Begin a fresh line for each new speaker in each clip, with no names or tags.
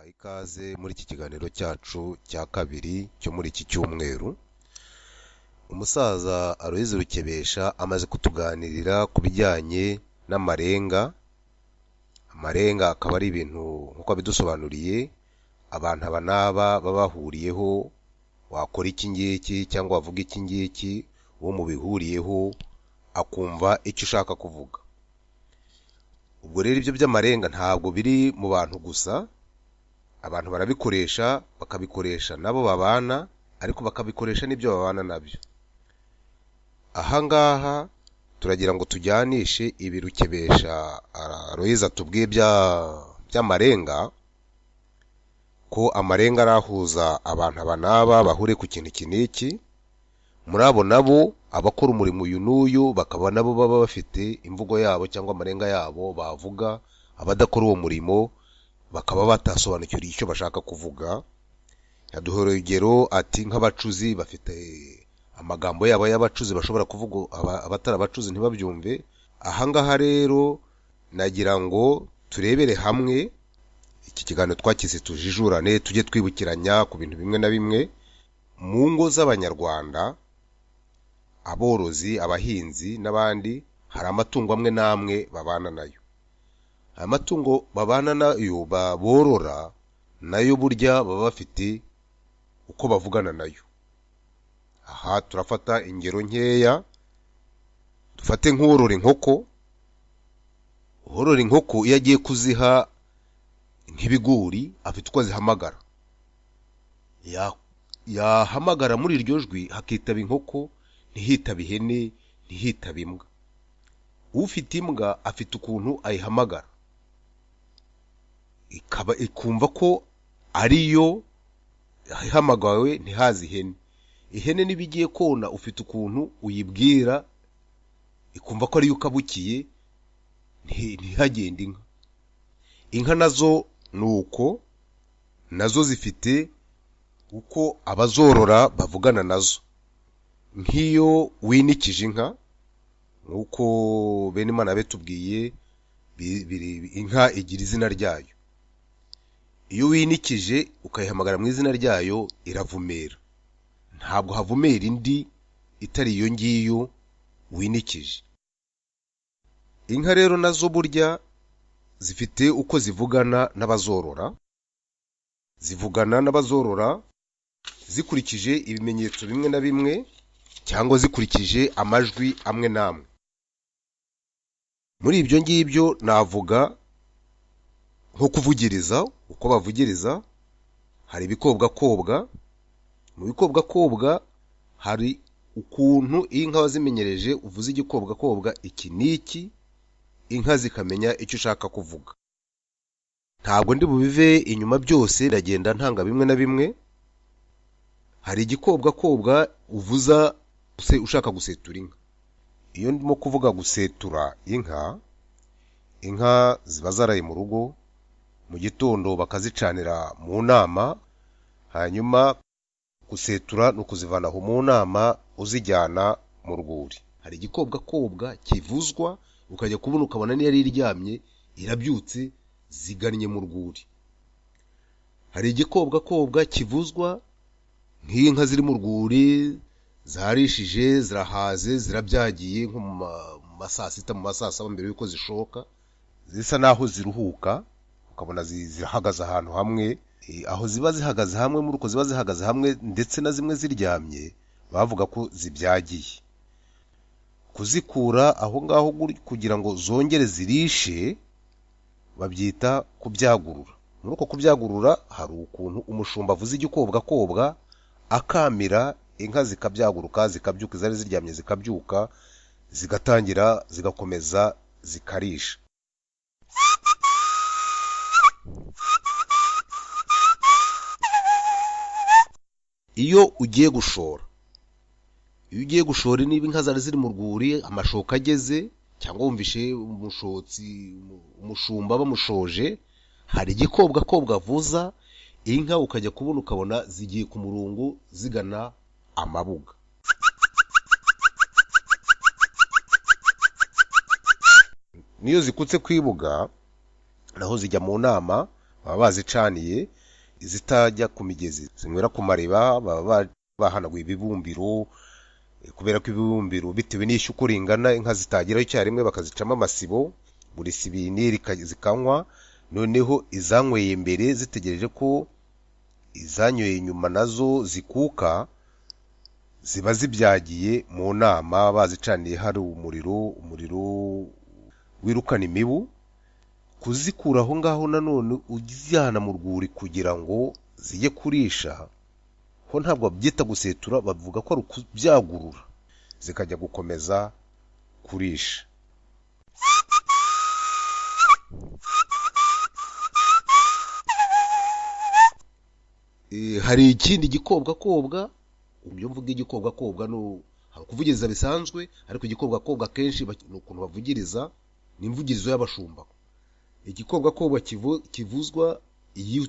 Mbahaye ikaze muri iki kiganiro cyacu cya kabiri cyo muri iki cyumweru. Umusaza Aloys Rukebesha amaze kutuganirira ku bijyanye n'amarenga. Amarenga akaba ari ibintu nk'uko abidusobanuriye, abantu aba n'aba baba bahuriyeho, wakora iki ngiki cyangwa wavuga iki ngiki, uwo mubihuriyeho akumva icyo ushaka kuvuga. Ubwo rero ibyo by'amarenga ntabwo biri mu bantu gusa, abantu barabikoresha, bakabikoresha nabo babana, ariko bakabikoresha n'ibyo babana nabyo. Aha ngaha turagira ngo tujyanishe ibi Rukebesha Aloys atubwiye by'amarenga, ko amarenga arahuza abantu aba n'aba bahuriye ku kintu iki n'iki, muri abo nabo abakora umurimo uyu n'uyu bakaba nabo baba bafite imvugo yabo cyangwa amarenga yabo bavuga, abadakora uwo murimo bakaba batasobanukiwe icyo bashaka kuvuga. Yaduhoreye urugero ati nk'abacuzi bafite amagambo yabo y'abacuzi bashobora kuvuga, abatari abacuzi ntibabyumve. Aha ngaha rero nagira ngo turebere hamwe iki kiganiro twakize tujijurane, tujye twibukiranya ku bintu bimwe na bimwe. Mu ngo z'Abanyarwanda, aborozi, abahinzi n'abandi, hari amatungo amwe n'amwe babana nayo. Aya matungo babana nayo borora nayo burya baba bafite uko bavugana nayo. Aha turafata ingero nkeya, dufate nk'uworora inkoko. Uworora inkoko iyo agiye kuziha nk'ibigori afite uko azihamagara. Yahamagara muri iryo jwi hakitaba inkoko, ntihitabe ihene, ntihitabe imbwa. Ufite imbwa afite ukuntu ayihamagara, ikaba ikumva ko ariyo ihamagawe, ntihaze ihene. Ihene niba igiye kona ufite ukuntu uyibwira ikumva ko ariyo ukabukiye, ntihagende inka. Inka nazo ni uko, nazo zifite uko abazorora bavugana nazo. Nk'iyo winikije inka, nk'uko Benimana yabitubwiye, inka igira izina ryayo. Iyo winikije ukayihamagara mu izina ryayo iravumera. Ntabwo havumera indi itari iyo ngiyo winikije. Inka rero nazo burya zifite uko zivugana n'abazorora, zivugana n'abazorora zikurikije ibimenyetso bimwe na bimwe cyangwa zikurikije amajwi amwe n'amwe. Muri ibyo ngibyo navuga nko kuvugiriza, uko bavugiriza, hari ibikobwakobwa. Mu bikobwakobwa hari ukuntu inka wazimenyereje uvuze igikobwakobwa iki n'iki, inka zikamenya icyo ushaka kuvuga. Ntabwo ndi bubive inyuma byose, ndagenda ntanga bimwe na bimwe. Hari igikobwakobwa uvuza ushaka gusetura inka. Iyo ndimo kuvuga gusetura inka, inka ziba zaraye mu rugo, mu gitondo bakazicanira mu nama, hanyuma gusetura ni ukuzivana aho mu nama uzijyana mu rwuri. Hari igikobwakobwa kivuzwa ukajya kubona ukabona niyo yari iryamye irabyutse zigannye mu rwuri. Hari igikobwakobwa kivuzwa nk'inka ziri mu rwuri zarishije, zirahaze, zirabyagiye nko mu ma saa sita, mu ma saa saba mbere y'uko zishoka, zisa naho ziruhuka, ukabona zihagaze ahantu hamwe. Aho ziba zihagaze hamwe, muri uko ziba zihagaze hamwe ndetse na zimwe ziryamye, bavuga ko zibyagiye. Kuzikura aho ngaho kugira ngo zongere zirishe babyita kubyagurura. Muri uko kubyagurura hari ukuntu umushumba avuza igikobwakobwa akamira inka zikabyaguruka, zikabyuka, izari ziryamye zikabyuka, zigatangira zigakomeza zikarisha. Iyo ugiye gushora, iyo ugiye gushora niba inka zari ziri mu rwuri amashoka ageze, cyangwa wumvishe umushotsi umushumba bamushoje, hari igikobwakobwa avuza inka ukajya kubona ukabona zigiye ku murongo zigana amabuga. Niyo zikutse kwibuga naho zijya mu nama, Baba bazicaniye, izitajya ku migezi zinywera ku mariba, baba bahanaguye ibibumbiro, kubera ko ibibumbiro bitewe n'ishyo uko ringana inka zitageraho icyarimwe, bakazicamo amasibo, buri sibiniri zikanywa, noneho izanyweye mbere zitegereje ko izanyweye inyuma nazo zikuka, ziba zibyagiye mu nama, bazicaniye hari umuriro, umuriro wirukana imibu. Kuzikura aho ngaho nanone uzijyana mu rwuri kugira ngo zijye kurisha, ho ntabwo babyita gusetura, bavuga ko ari ukubyagurura, zikajya gukomeza kurisha. Hari ikindi gikobwakobwa, ibyo mvuga igikobwakobwa ni ukuvugiriza bisanzwe, ariko igikobwakobwa akenshi ni ukuntu bavugiriza, ni imvugirizo y'abashumba. Igikobwakobwa kivuzwa iyo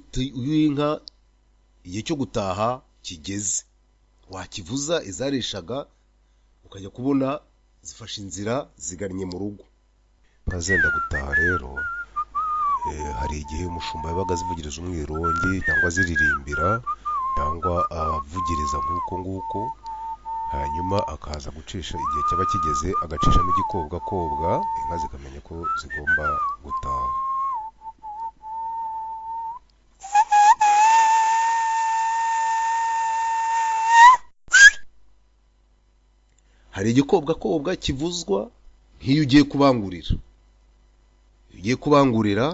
inka igihe cyo gutaha kigeze, wakivuza izarishaga ukajya kubona zifashe inzira zigannye mu rugo. Inka zenda gutaha rero, hari igihe umushumba yabaga azivugiriza umwirongi cyangwa aziririmbira cyangwa avugiriza nk'uko nguko, hanyuma akaza gucisha igihe cyaba kigeze agacishamo igikobwakobwa, inka zikamenya ko zigomba gutaha. Hari igikobwakobwa kivuzwa nk'iyo ugiye kubangurira. Iyo ugiye kubangurira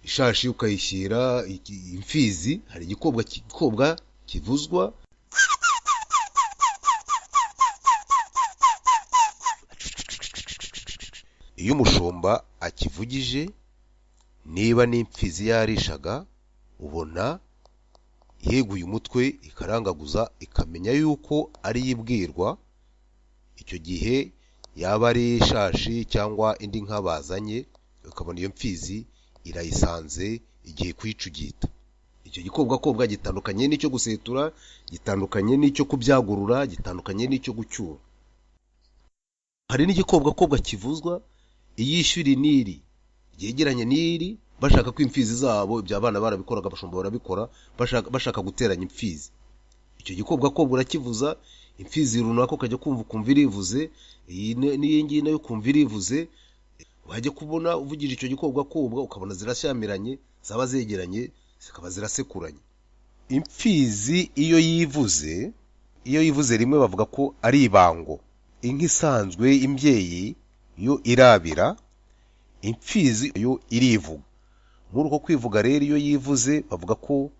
ishashi ukayishyira imfizi, hari igikobwa kivuzwa. Iyo umushumba akivugije, niba n'imfizi yarishaga, ubona yeguye umutwe ikarangaguza, ikamenya yuko ari yibwirwa. Icyo gihe yaba ari ishashi cyangwa indi nka bazanye, ukabona iyo mfizi irayisanze igiye kuyicugita. Icyo gikobwakobwa gitandukanye n'icyo gusetura, gitandukanye n'icyo kubyagurura, gitandukanye n'icyo gucyura. Hari n'igikobwakobwa kivuzwa iyo ishyo iri n'iri ryegeranye n'iri, bashaka ko imfizi zabo, ibyo abana barabikoraga, abashumba barabikora, bashaka guteranya imfizi. Icyo gikobwakobwa urakivuza, imfizi runaka ukajya kumva ukumva irivuze, iyi n'iyi ngiyi nayo ukumva irivuze, wajya kubona uvugije icyo gikobwakobwa ukabona zirashyamiranye, zaba zegeranye zikaba zirasekuranye. Imfizi iyo yivuze, iyo yivuze rimwe bavuga ko ari ibango. Inka isanzwe imbyeyi yo irabira, imfizi yo irivuga. Muri uko kwivuga rero iyo yivuze bavuga ko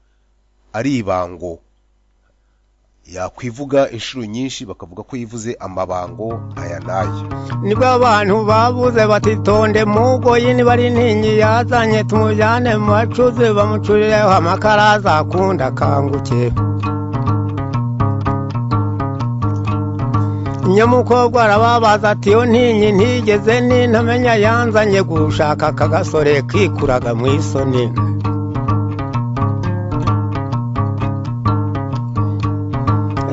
ari ibango. Yakwivuga inshuro nyinshi bakavuga ko yivuze amabango aya n'aya.
Nibwo abantu babuze batitonde mugoyi, niba ari intinyi yazanye tumujyane mu bacuzi bamucurireho amakara azakunda akanguke. Nyamukobwa arababaza ati iyo ntinyi ntigeze nintamenya yanzanye gushaka aka gasore kikuraga mu isoni.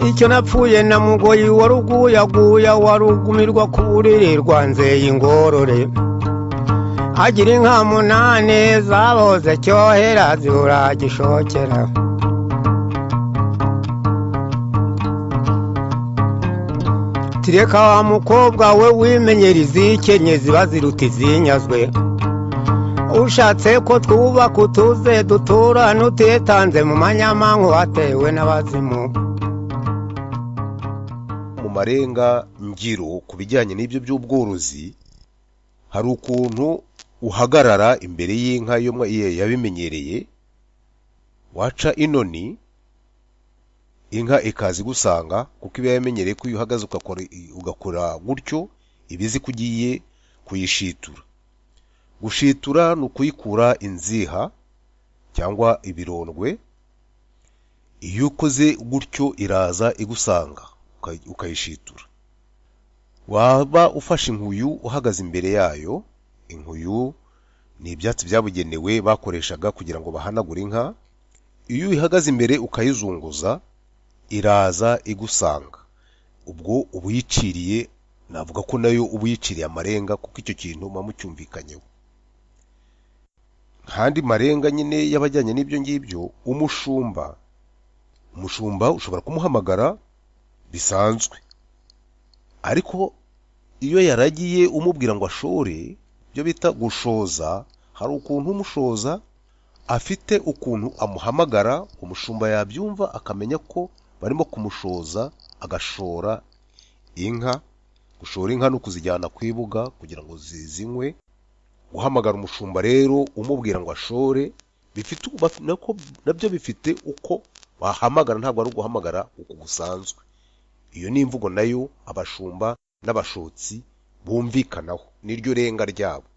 Icyo napfuye na mugoyi waruguyaguya, warugumirwa ku buriri rwanzeye ingorore. Agira inka munani zaboze cyohera zibura gishokera. Tireka wa mukobwa we wimenyera izikenye ziba ziruta izinyazwe. Ushatse ko twubaka utuze duturane utitanze mu manyamanku watewe n'abazimu.
Mu marenga ngiro ku bijyanye n'ibyo by'ubworozi, hari ukuntu uhagarara imbere y'inka yo yabimenyereye, waca inoni inka ikaza igusanga, kuko iba yamenyereye ko iyo uhagaze ugakora gutyo iba izi ko ugiye kuyishitura. Gushitura ni ukuyikura inziha cyangwa ibirondwe, iyo ukoze gutyo iraza igusanga ukayishitura. Waba ufashe inkuyu uhagaze imbere yayo, inkuyu ni ibyatsi byabugenewe bakoreshaga kugira ngo bahanagure inka, iyo uyihagaze imbere ukayizunguza iraza igusanga. Ubwo uba uyiciriye, navuga ko nayo uba uyiciriye amarenga, kuko icyo kintu muba mucyumvikanyeho. Nk'andi marenga nyine y'abajyanye n'ibyo ngibyo, umushumba ushobora kumuhamagara bisanzwe, ariko iyo yaragiye umubwira ngo ashore, ibyo bita gushoza, hari ukuntu umushoza afite ukuntu amuhamagara, umushumba yabyumva akamenya ko barimo kumushoza, agashora inka. Gushora inka ni ukuzijyana ku ibuga kugira ngo zizinywe. Guhamagara umushumba rero umubwira ngo ashore, bifite nabyo bifite uko bahamagara, ntabwo ari uguhamagara uku gusanzwe. Iyo ni imvugo nayo abashumba n'abashotsi bumvikanaho, niryo renga ryabo,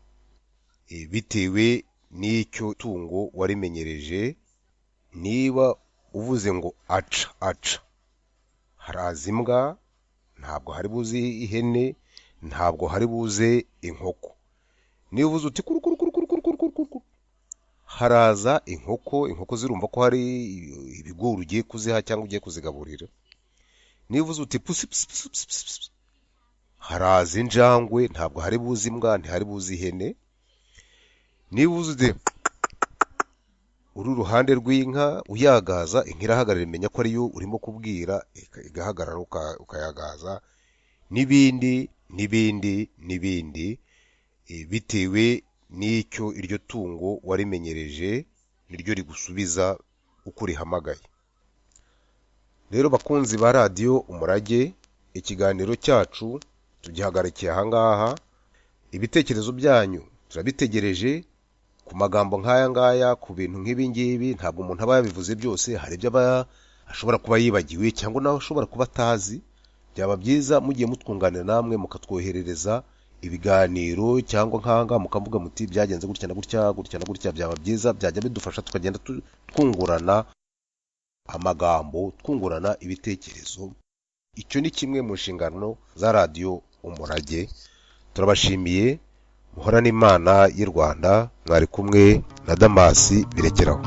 bitewe n'icyo tungo warimenyereje. Niba uvuze ngo aca aca, haraza imbwa, ntabwo hari buze ihene, ntabwo hari buze inkoko. Niba uvuze uti kuru kuru kuru kuru kuru kuru kuru, haraza inkoko, inkoko zirumva ko hari ibigori ugiye kuziha cyangwa ugiye kuzigaburira. Niba uvuze uti pusi pusi pusi pusi pusi, haraza injangwe, ntabwo hari buze imbwa, ntihari buze ihene. Niba uvuze uti uri uruhande rw'inka uyagaza, inka irahagarara, imenya ko ariyo urimo kubwira, igahagarara ukayagaza, n'ibindi n'ibindi n'ibindi, bitewe n'icyo iryo tungo warimenyereje, niryo rigusubiza uko urihamagaye. Rero bakunzi ba radiyo Umurage, ikiganiro cyacu tugihagarikiye aha ngaha. Ibitekerezo byanyu turabitegereje ku magambo nk'aya ngaya, ku bintu nk'ibi ngibi. Ntabwo umuntu aba yabivuze byose, hari ibyo aba ashobora kuba yibagiwe cyangwa nawe ashobora kuba atazi. Byaba byiza mugiye mutwunganira namwe mukatwoherereza ibiganiro, cyangwa nk'aha mukavuga muti byagenze gutya na gutya, gutya na gutya. Byaba byiza, byajya bidufasha tukagenda twungurana amagambo, twungurana ibitekerezo. Icyo ni kimwe mu nshingano za radiyo Umurage. Turabashimiye, muhorane Imana y'u Rwanda. Mwari kumwe na Damasi Birekeraho.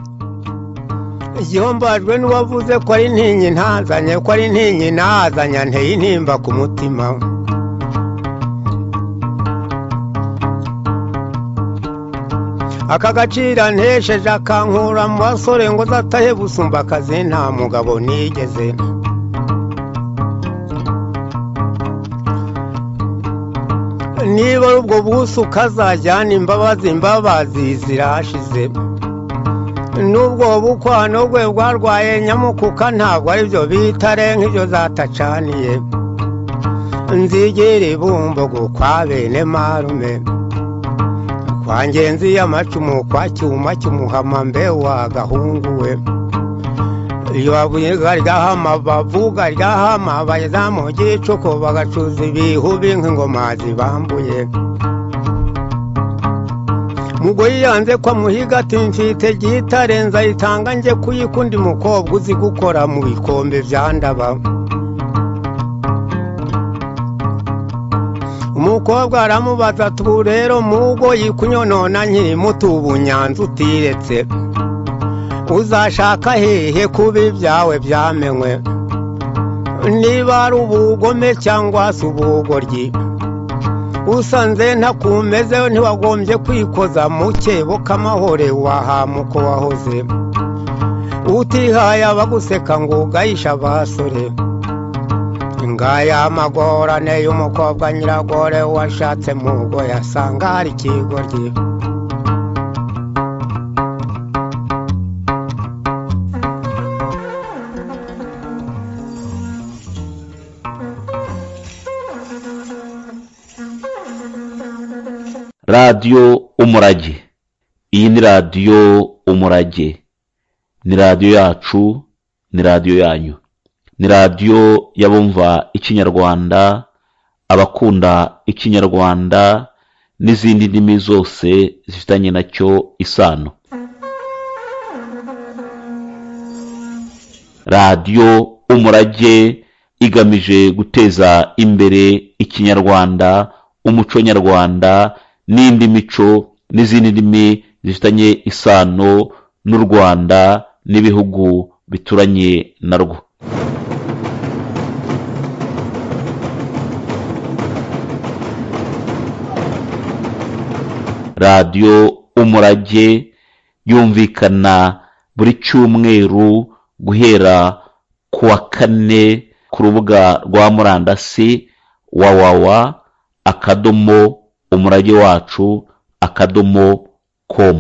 Igihombajwe n'uwavuze ko ari ntinyi ntazanye, ko ari ntinyi nazanye, nteye intimba ku mutima. Aka gaciro ntesheje akankura mu basore ngo zatahe busumba akazi, nta mugabo nigeze. Niba ari ubwo buso ukazajyana imbabazi, imbabazi zirashize. N'ubwo bukwano bwe bwarwaye nyamukuka, ntabwo aribyo bitare nk'ibyo zatacaniye. Nzigera ibumbogo kwa bene marume, kwa ngenzi y'amacumu, kwa cyuma cy'umuhama, mbe wa gahungu we. Iyo bavuye ryahama bavuga ryahama, bageza mu gicuku bagacuza ibihubi nk'ingoma zibambuye. Mugoyi yanze kwa muhiga ati mfite gitare nzayitanga nje kuyikundi mukobwa uzi gukora mu bikombe bya ndaba. Umukobwa aramubaza ati ubu rero mugoyi kunyonona nkiri muto ubunyanza utiretse, uzashaka hehe kuba ibyawe byamenywe? Niba ari ubugome cyangwa se ubugoryi, usanze ntakumeze ntiwagombye kwikoza mu kebo k'amahore wahamuko wahoze. Utihaye abaguseka ngo ugayishe abasore. Ngaya amagorane y'umukobwa nyiragore washatse mugo yasanga ari ikigoryi.
Radiyo Umurage, iyi ni radiyo Umurage, ni radiyo yacu, ni radiyo yanyu, ni radiyo y'abumva ikinyarwanda, abakunda ikinyarwanda n'izindi ndimi zose zifitanye nacyo isano. Radiyo Umurage igamije guteza imbere ikinyarwanda, umuco nyarwanda n'indi mico n'izindi ndimi zifitanye isano n'u Rwanda n'ibihugu bituranye narwo. Radiyo Umurage Yumvikana buri cyumweru guhera ku wa kane ku rubuga rwa murandasi www.umuragewacu.com.